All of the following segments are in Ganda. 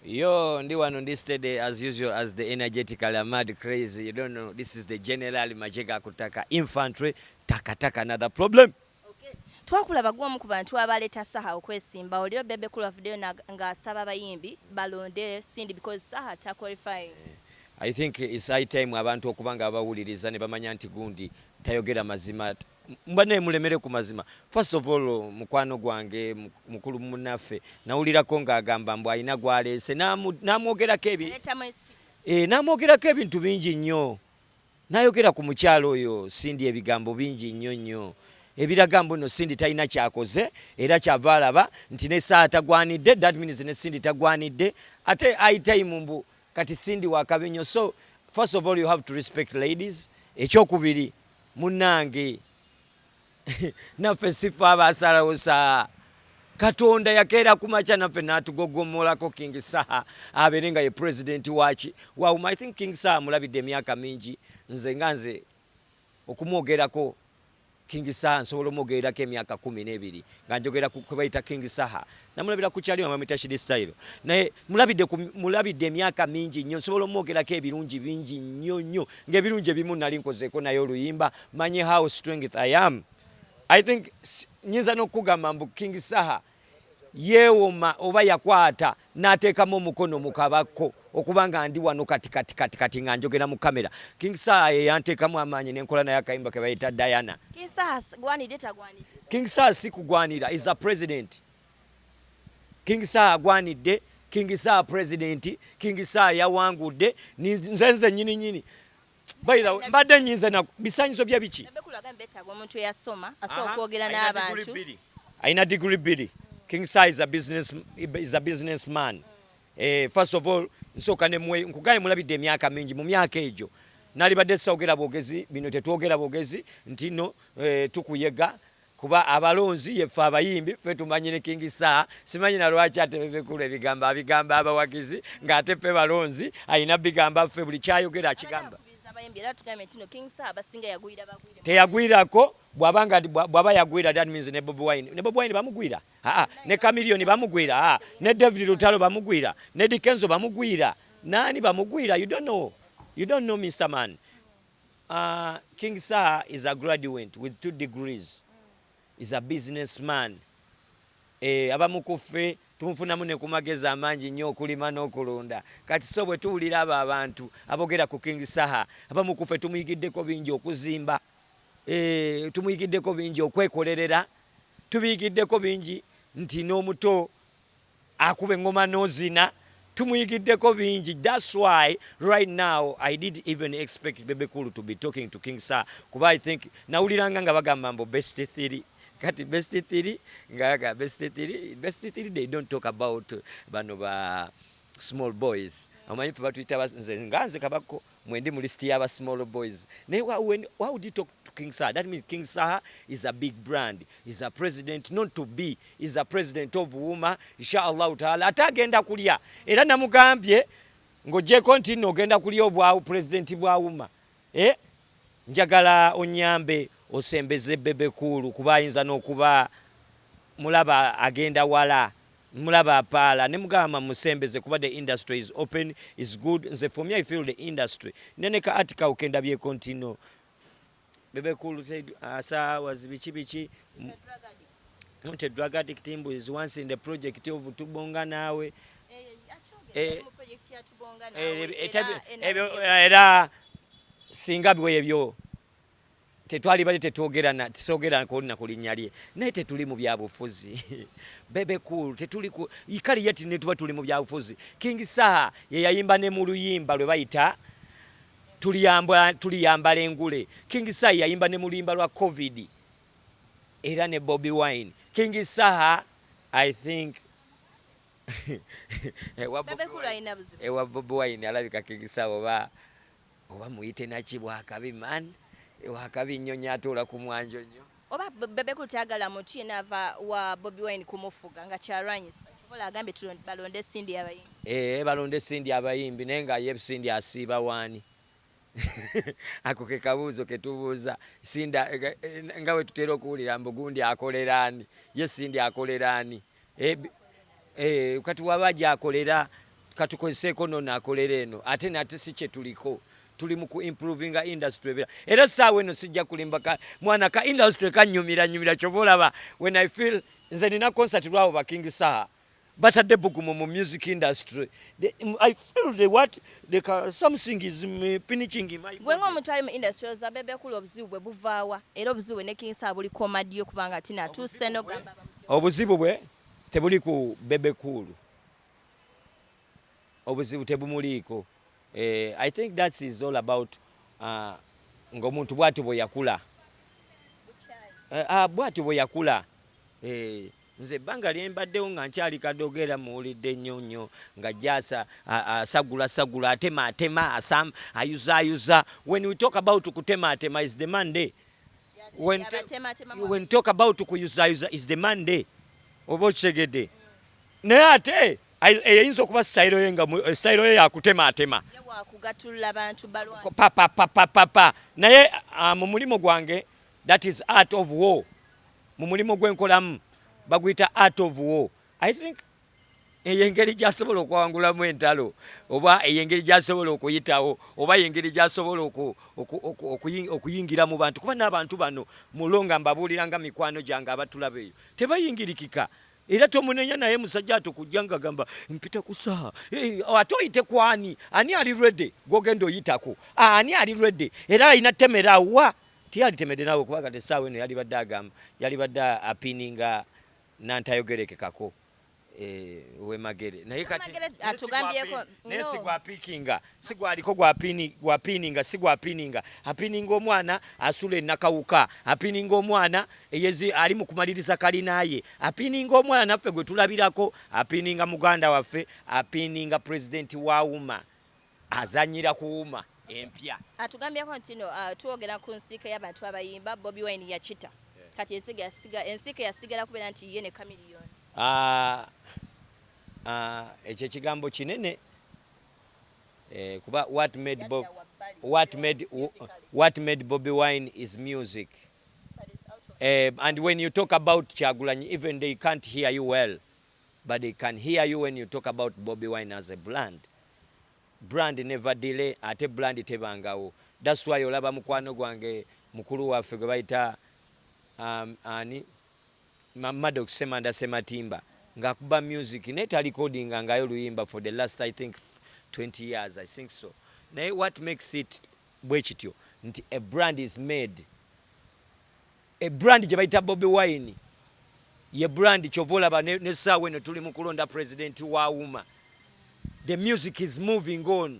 Yo, ndi wano, ndi steady as usual, as the energetically mad crazy. You don't know, this is the General Majega Kutaka Infantry. Taka taka, another problem. Twakulaba gwomu ku bantu abaleeta Saha okwesimba. Oliro Bebe Cool avuddeyo ng'asaba abayimbi balonde Cindy because Saha taqualifying. I think it's high time abantu okuba nga bawuliriza ne bamanya nti gundi tayogera mazima. Mba naye mulemere ku mazima. First of all, mukwano gwange mukulu munnaffe nawulirako ng'agamba mbu alina gwaleese n'amwogerako ebi Aleetamu SP. N'amwogerako ebintu bingi nnyo, n'ayogera ku mukyalo oyo Cindy ebigambo bingi nnyo nnyo ebiraga mbu no Cindy talina kyakoze era kyava alaba nti ne Saha tagwanidde. That means ne Cindy tagwanidde, ate high time mbu kati Cindy wakabi nnyo. So first of all, you have to respect ladies. Ekyokubiri, munnange, naffe sife abasalawo. Saha Katonda yakeera ku makya naffe n'atugogomolako King Saha abeere nga ye president waki wawuma. I think King Saha mulabidde emyaka mingi. Nze nga nze okumwogerako King Saha, nsobola omwogererako emyaka 12 nga njogera ku kwe bayita King Saha. Namulabira ku kyali bamwita Shidi Style, naye mulabidde emyaka mingi nnyo. Nsobola omwogerako ebirungi bingi nnyo nnyo, ng'ebirungi ebimu nali nkozeeko naye oluyimba manye how strength I am. I think nyinza n'okugamba mbu King Saha yeewoma oba yakwata n'ateekamu omukono mu kabakko okuba nga ndi wano kati kati kati kati nga njogera mu kamera. King Saha ye yanteekamu amaanyi nenkola naye akayimba ke bayita Diana. King Saha gwanidde, tagwanidde? King Saha si kugwanira, is a president. King Saha agwanidde. King Saha president. King Saha yawangudde. Nze nyini nyini. By the way, mbadde nyinza na bisanyizo bye biki? Bebe Cool agambye beetaaga omuntu eyasoma asobola okwogera Alina n'abantu. Degree bbiri. Alina degree bbiri. King Saha is a businessman. First of all, nsooka ne mwe nkugaye mulabidde emyaka mingi. Mu myaka egyo nalibadde sawogera bwogezi bino, tetwogera bwogezi nti no tukuyega kuba abalonzi yeffe abayimbi ffe tumanyire King Saha. Simanyi na lwaki ate Bebe Cool ebigambo abigamba abawagizi ng'ate ffe balonzi alina bigamba ffe. Buli kyayogera akigamba. Akubiriza abayimbi era tugambye nti no King Saha abasinga yagwira bagwire. Teyagwirako. Bw'aba bw'aba yagwira, that means ne Bobi Wine, ne Bobi Wine bamugwira. Aa, ne Chameleone bamugwira. Aa, ne David Lutalo bamugwira, ne Dikenzo bamugwira, nani bamugwira. You don't know, you don't know, Mr Man. King Saha is a graduate with two degrees, is a businessman. Abamu ku ffe tumufunamu ne ku magezi amangi nnyo okulima n'okulunda. Kati so bwe tuwulira abo abantu abogera ku King Saha, abamu ku ffe tumuyigiddeko bingi okuzimba, tumuyigiddeko bingi okwekolerera, tubiyigiddeko bingi nti n'omuto akuba eŋŋoma n'ozina, tumuyigiddeko bingi. That's why right now I didn't even expect Bebe Cool to be talking to King Saha, kuba I think nawuliranga nga bagamba mbu best three. Kati best three nga best three, best three, they don't talk about bano ba small boys. Omanyi fe batuyita nze nga nze kabako mwendi mu list y'aba small boys. Naye why would you talk to King Saha? That means King Saha is a big brand, is a president, not to be, is a president of UMA, inshallah taala. Ate agenda kulya era namugambye ng'ogyeko nti nno ogenda kulya obwa president bwa UMA, eh? Njagala onyambe osembeze Bebe Cool kuba ayinza n'okuba mulaba agenda wala, mulaba apaala ne mugamba musembeze kuba the industry is open, is good. Nze for me, I feel the industry nene ka article kendabyeko nti no Bebe Cool said asa was biki biki, not a drug addict, mbu is once in the project of Tubonga Naawe. Ebyo era singa bwebyo tetwali bali tetwogera na tisogera na ku linnya lye, naye tetuli mu byabufuzi. Bebe Cool tetuli ku kale yeti ne tuba tuli mu byabufuzi. King Saha ye yayimba ne mu luyimba lwe bayita Tuliyambala Engule. King Saha yayimba ne mu luyimba lwa COVID era ne Bobi Wine. King Saha, I think ewa Bobi Wine alabika King Saha oba muyite naki, bwakabi man, wakabi nnyo nnyo, atuula ku mwanjo nnyo. Oba Bebe Cool tayagala muntu yenna ava wa Bobi Wine kumufuga nga kyalwanyisa kibola, agambye balonde Cindy abayimbi. Eh, balonde Cindy abayimbi, naye nga ye Cindy asiiba waani? Ako ke kabuuzo ketubuuza. Cindy nga bwe tutera okuwulira mbu gundi akolera ani, ye Cindy akolera ani? Kati waba gyakolera Katukozeseeko nono akolera eno, ate nate si kye tuliko. Tuli mu ku improvinga industry ebera. Era essaawa eno sijja kulimba, ka mwana ka industry kanyumira nyumira. Kyova olaba when I feel nze nina concert lwabo ba King Saha batadde bugumu mu music industry. I feel the what the something is pinching in my Gwe ng'omuntu ali mu industry za Bebe Cool, obuzibu bwe buvaawa? Era obuzibu bwe ne King Saha buli komadiyo kubanga tina atuuse n'ogamba? Obuzibu bwe tebuli ku Bebe Cool, obuzibu tebumuliiko. I think that is all about ng'omuntu bw'atyo bwe yakula, bw'atyo bwe yakula. Nze ebbanga lye mbaddewo nga nkyali kadogo era muwulidde nnyo nnyo nga jasa asagula sagula, atema atema, asam ayuza ayuza. When we talk about kutema atema, is the Monday. When talk about kuyuzayuza, is the Monday, oba okitegedde? Naye ate eyinza okuba style ye, nga style ye yakutema atema. Ye wakugatulula bantu balwanyi. Pa pa pa pa pa pa. Naye mu mulimu gwange, that is art of war. Mu mulimu gwenkolamu baguyita art of war. I think eyo engeri gyasobola okwawangulamu entalo, oba eyo engeri gyasobola okuyitawo, oba engeri gyasobola okuyingira mu bantu, kuba n'abantu bano mulo nga mbabuulira nga mikwano gyange abatulaba eyo tebayingirikika. Era tomunenya, naye musajja ate okujja nga gamba mpita ku Saha. Ate oyite kwani? Ani ali ready gwogenda oyitako? Ani ali ready era alina temera wa tiyalitemedde naawe? Kuba kati essaawa eno yalibadde agamba, yalibadde apininga nantayogerekekako wemagere, naye kati Wemagere atugambyeko, naye no. Si gwapikinga, si gwaliko gwapininga, si gwapininga. Apininga omwana asula enakawuka, apininga omwana eyezi ali mu kumaliriza kalinaye, apininga omwana naffe gwe tulabirako, apininga muganda waffe, apininga pulezidenti wa UMA, azanyira ku UMA empya. Atugambyeko nti no twogera ku nsiike y'abantu abayimba, Bobi Wine yakita, kati ensiike yasigala kubeera nti ye ne Chameleone. Ah, ekyo ekigambo kinene, kuba what made Bob, Yadda wabbali. What made what made Bobby Wine is music. And when you talk about Kyagulanyi, even they can't hear you well, but they can hear you when you talk about Bobby Wine as a brand. Brand never delay, ate brand tebangawo. That's why olaba mukwano gwange mukulu waffe gwe bayita ani, Maddox Semanda Sematimba ng'akuba music naye talikodinga ngayo luyimba for the last, I think, 20 years, I think so. Naye what makes it bwe kityo nti a brand is made, a brand gye bayita Bobi Wine ye brand. Kyova olaba n'essaawa eno tuli mu kulonda president wa UMA. The music is moving on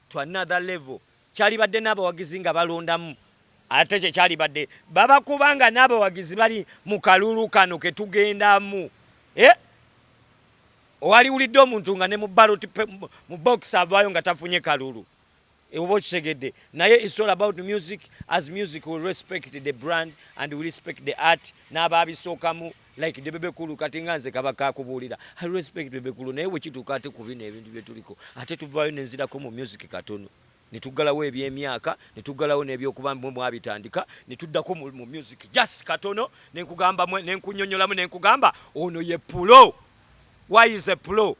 to another level. Kyalibadde n'abawagizi nga balondamu, ate kyekyalibadde babakubanga n'abawagizi bali mu kalulu kano ketugendamu, eh? Owaliwulidde omuntu nga ne mu ballot mu box avaayo nga tafunye kalulu. Oba okitegedde? Naye it's all about music. As music, we respect the brand and we respect the art n'ababisookamu like the Bebe Cool. Kati nga nze kaba kakubuulira, I respect Bebe Cool, naye bwe kituuka ate ku bino ebintu bye tuliko, ate tuvaayo nenzirako mu music katono ne tuggalawo ebyemyaka, ne tuggalawo n'ebyokuba mwe mwabitandika, ne tuddako mu music just katono, nenkugamba nenkunyonyolamu, nenkugamba ono ye pro. Why is a pro?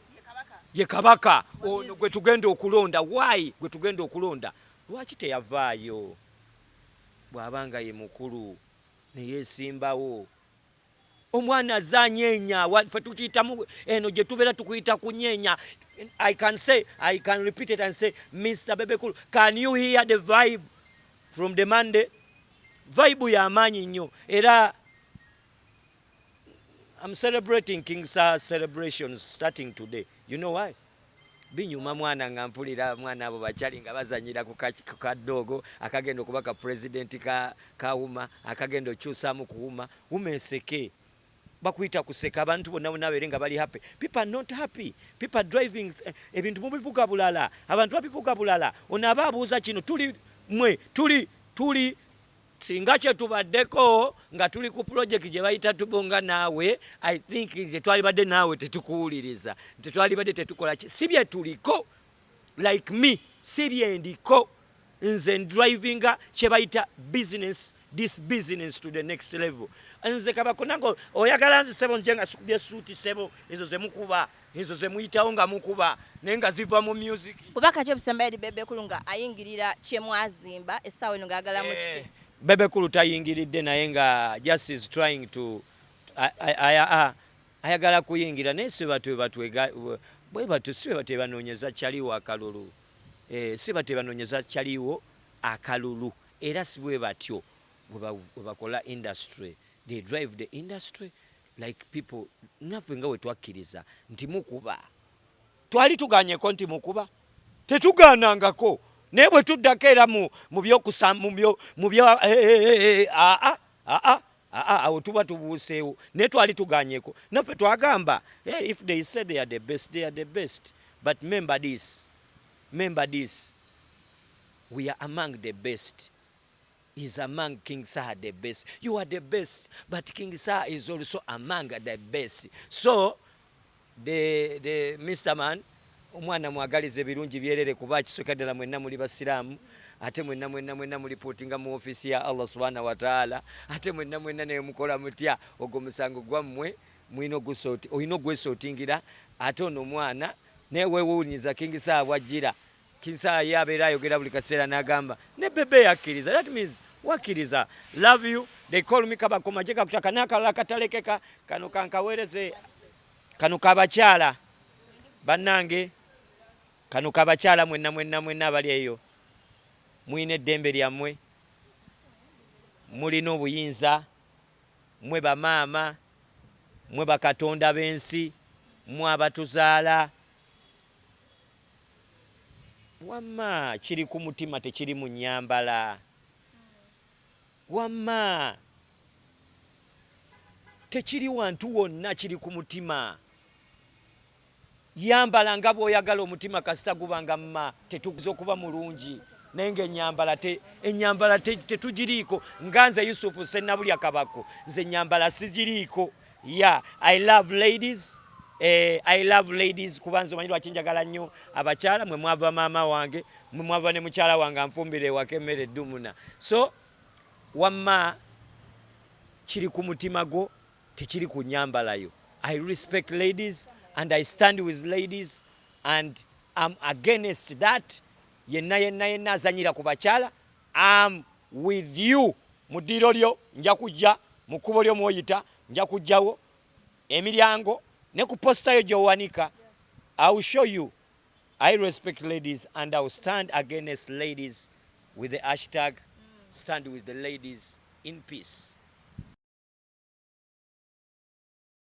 Ye kabaka ono gwe tugenda okulonda. Why gwe tugenda okulonda? Lwaki teyavaayo bw'abanga ye mukulu neyeesimbawo? Omwana azanyeenya, ffe tukiyitamu eno gye tubeera tukuyita kunyeenya. I can say, I can repeat it and say, Mr Bebe Cool, can you hear the vibe from the Monday? Vibe y'amaanyi nnyo. Era I'm celebrating King Saha celebrations starting today. You know why? Binyuma mwana nga mpulira mwana abo bakyali nga bazanyira ku kadoogo akagenda okuba ka president ka UMA, akagenda okyusaamu ku UMA. UMA eseke, bakuyita kuseka, abantu bonna bonna babeere nga bali happy. People are not happy, people are driving, ebintu mubivuga bulala, abantu babivuga bulala. Ono aba abuuza kino, tuli mwe tuli singa kyetubaddeko nga tuli ku project gye bayita Tubonga Naawe, I think tetwalibadde naawe tetukuwuliriza, tetwalibadde tetukola ki. Si bye tuliko. Like me, si byendiko. Nze ndrivinga kye bayita business, this business to the next level. Nze Kabako nange oyagala nze sebo nje nga sikubye suuti sebo, ezo zemukuba, ezo zemuyitawo nga mukuba, naye nga ziva mu music. Kuba kaki obusembayo eri Bebe Cool nga ayingirira kyemwazimba essaawa eno ng'ayagala mu kiti? Eh, Bebe Cool tayingiridde, naye nga just is trying to ayagala kuyingira, naye si batwe batwega bwe batyo, si bwe batyo banoonyeza kyaliwo akalulu. Eh, si batyo banoonyeza kyaliwo akalulu, era si bwe batyo bwe bakola industry. They drive the industry like people. Naffe nga bwe twakkiriza nti mukuba, twali tuganyeko nti mukuba, tetugaanangako, naye bwe tuddako era mu byokusa mu byo aa aa aa, awo tuba tubuuseewo. Naye twali tuganyeko, naffe twagamba, if they say they are the best, they are the best. But remember this, remember this, we are among the best. Is among King Saha the best. You are the best, but King Saha is also among the best. So the Mr Man, omwana mwagaliza ebirungi byerere, kuba kisooka ddala mwenna muli basiraamu, ate mwenna mwenna mwenna mulipootinga mu ofiisi ya Allah Subhanahu Wataala, ate mwenna mwenna naye mukola mutya, ogwo musango gwammwe, mulina olina ogwesootingira. Ate ono omwana naye weewuunyiza King Saha bwajjira. King Saha ye abeera ayogera buli kaseera n'agamba ne Bebe yakkiriza. That means wakkiriza. Love you. They call me Kabako Maje Kakutaka n'akalala katalekeka. Kano kankaweereze, kano kabakyala bannange, kano kabakyala mwenna mwenna mwenna abali eyo. Mulina eddembe lyammwe, mulina obuyinza, mwe bamaama, mwe bakatonda b'ensi, mwe abatuzaala. Wamma kiri ku mutima, tekiri mu nnyambala. Wamma tekiri wantu wonna, kiri ku mutima. Yambala nga bw'oyagala, omutima kasita guba nga mma tetuguza okuba mulungi, naye nga enyambala enyambala tetugiriiko. Nga nze Yusufu Sennabulya Kabako, nze enyambala sigiriiko. Yeah, I love ladies. I love ladies, kuba nze omanyi lwaki njagala nnyo abakyala? Mwe mwava maama wange, mwe mwava ne mukyala wange anfumbira ewaka emmere eddumuna. So wamma kiri ku mutima gwo, tekiri ku nyambalayo. I respect ladies and I stand with ladies and am against that yenna yenna yenna azanyira ku bakyala. Am with you mu ddiiro lyo, nja kujja mu kkubo lyo mwoyita, nja kujjawo emiryango ne ku positayo gy'owanika. I will show you I respect ladies and I will stand against ladies with the #StandWithTheLadies in peace.